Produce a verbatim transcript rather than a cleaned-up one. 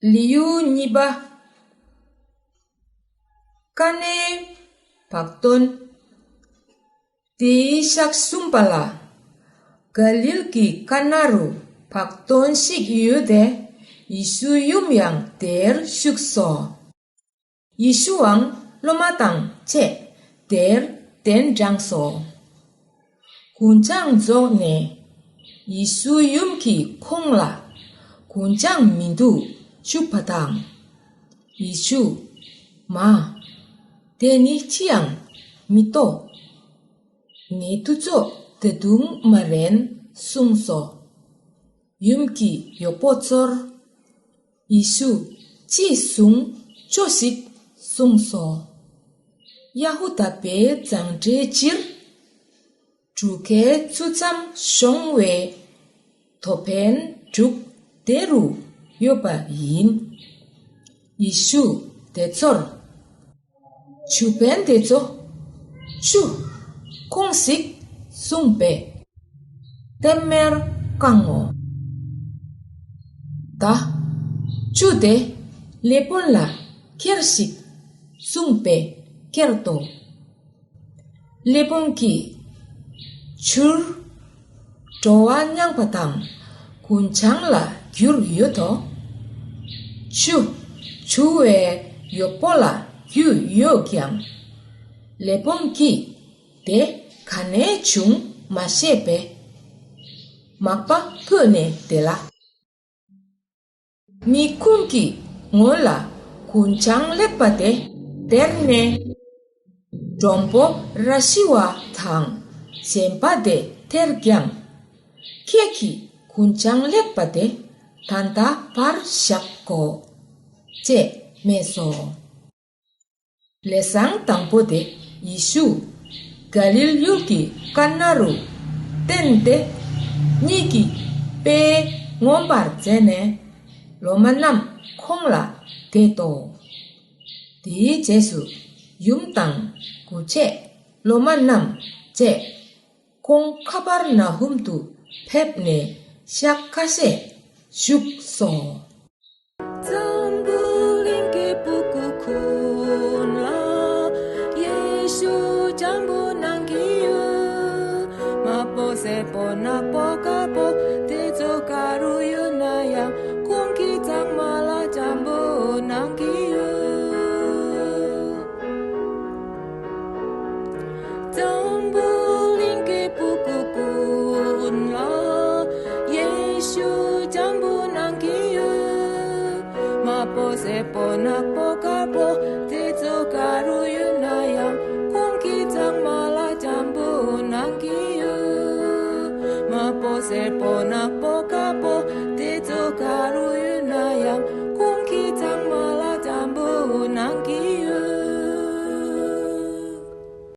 ལེའུ་གཉིས་པ། ཀ་ནའི་བག་སྟོན། དེའི་ཞག་གསུམ་པ་ལ། ག་ལིལ་གྱི་ཀ་ན་རུ་བག་སྟོན་ཞིག་ཡོད་དེ། ཡེ་ཤུ་ཡུམ་ཡང་དེར་བཞུགས་སོ། ཡེ་ཤུའང་སློབ་མ་དང་བཅས་དེར་གདན་དྲངས་སོ། གུང་ཆང་རྫོགས་ནས། ཡེ་ཤུ་ཡུམ་གྱིས་ཁོང་ལ། གུང་ཆང་མི་འདུག་ཞུས་པ་དང་། ཡེ་ཤུ། མ། དེ་ནི་ཅི་ཡང་མི་ལྟོས། ངའི་དུས་ཚོད་ད་དུང་མ་རན། གསུངས་སོ། ཡུམ་གྱིས་གཡོག་པོ་ཚོར། ཡེ་ཤུ་ཅི་གསུང་ཅོག་ཞིག་གསུངས་སོ། ཡ་ཧུ་དཱ་པའི་མཛངས་འབྲས་ཕྱིར། གྲུ་ཁའི་ཚུལ་ཙམ་ཤོང་བའི་དོ་ཕན་དྲུག་དེ་རུ་ཡོད་པ་ཡིན། ཡེ་ཤུ་དེ་ཚོར། ཆུ་ཕན་དེ་ཚོ་ཆུ་ཁོང་ཞིག་གསུངས་པས། ལྟེམ་མེར་བཀང་ངོ་། ད་ཆུ་དེ་ལེ་བོན་ལ་ཁྱེར་ཞིག་གསུངས་པས་ཁྱེར་ཏོ། ལེ་བོན་གྱིས་ཆུར་བྲོ་བ་མྱངས་པ་དང་གུང་ཆང་ལ་གྱུར་ཡོད་དོ། ཆུ་བྱུག་པའི་གཡོག་པོ་ལ་གྱུར་ཡོད་ཀྱང་། ལེ་བོན་གྱིས་དེ་ག་ནས་བྱུང་མ་ཤེས་པས། མག་པ་ཕུད་ནས་དེ་ལ། མི་ཁུངས་ཀྱི་ངོ་ལ་གུང་ཆང་ལེགས་པ་དེ་སྟེར་ནས། མགྲོན་པོ་ར་ཤི་བ་དང་གཞན་པ་དེ་སྟེར་ཀྱང་། ཁྱེད་ཀྱི་གུང་ཆང་ལེགས་པ་དེ་ད་ལྟ་བར་བཞག་གོ། ཅེས་སྨྲས་སོ། ལས་བཟང་དང་པོ་དེ་ཡེ་ཤུ་ག་ལིལ་ཡུལ་གྱི་ཀ་ན་རུ་བསྟན་ཏེ། གཉིད་ཀྱི་དཔེ་མངོན་པར་མཛད་ནས་སློབ་མ་རྣམས་ཁོང་ལ་དད་དོ། དེའི་རྗེས་སུ་ཡུམ་དང་དགུ་བཅས་སློབ་མ་རྣམས་བཅས་ཁོང་ཁ་པར་ན་ཧུམ་དུ་ཕེབས་ནས་ཞག་ཁ་ཤས་བཞུགས་སོ། འཛམ་བུ་གླིང་གི་སྤུ་གུ་ཀུན་ལ་ཡེ་ཤུ་སྤྱང་པོ་གནང་གི་ཡོད། དམར་པོ་སེར་པོ་ནག་པོ་དཀར་པོ་དེ་ཚོ་ག་རུ་ཡོད་ན་ཡང་ཁོང་གིས་ཚང་མ་ལ་སྤྱང་པོ་གནང་གི་ཡོད། འཛམ་བུ་གླིང་གི་སྤུ་གུ་ཀུན་ལ་ཡེ་ཤུ་སྤྱང་པོ་གནང་གི་ཡོད། དམར་པོ་སེར་པོ་ནག་པོ་དཀར་པོ་དེ་ཚོ་ག་རུ་ཡོད་ན་ཡང་ཁོང་གིས་ཚང་མ་ལ་སྤྱང་པོ་གནང་གི་ཡོད། དམར་པོ་སེར་པོ་ནག་པོ་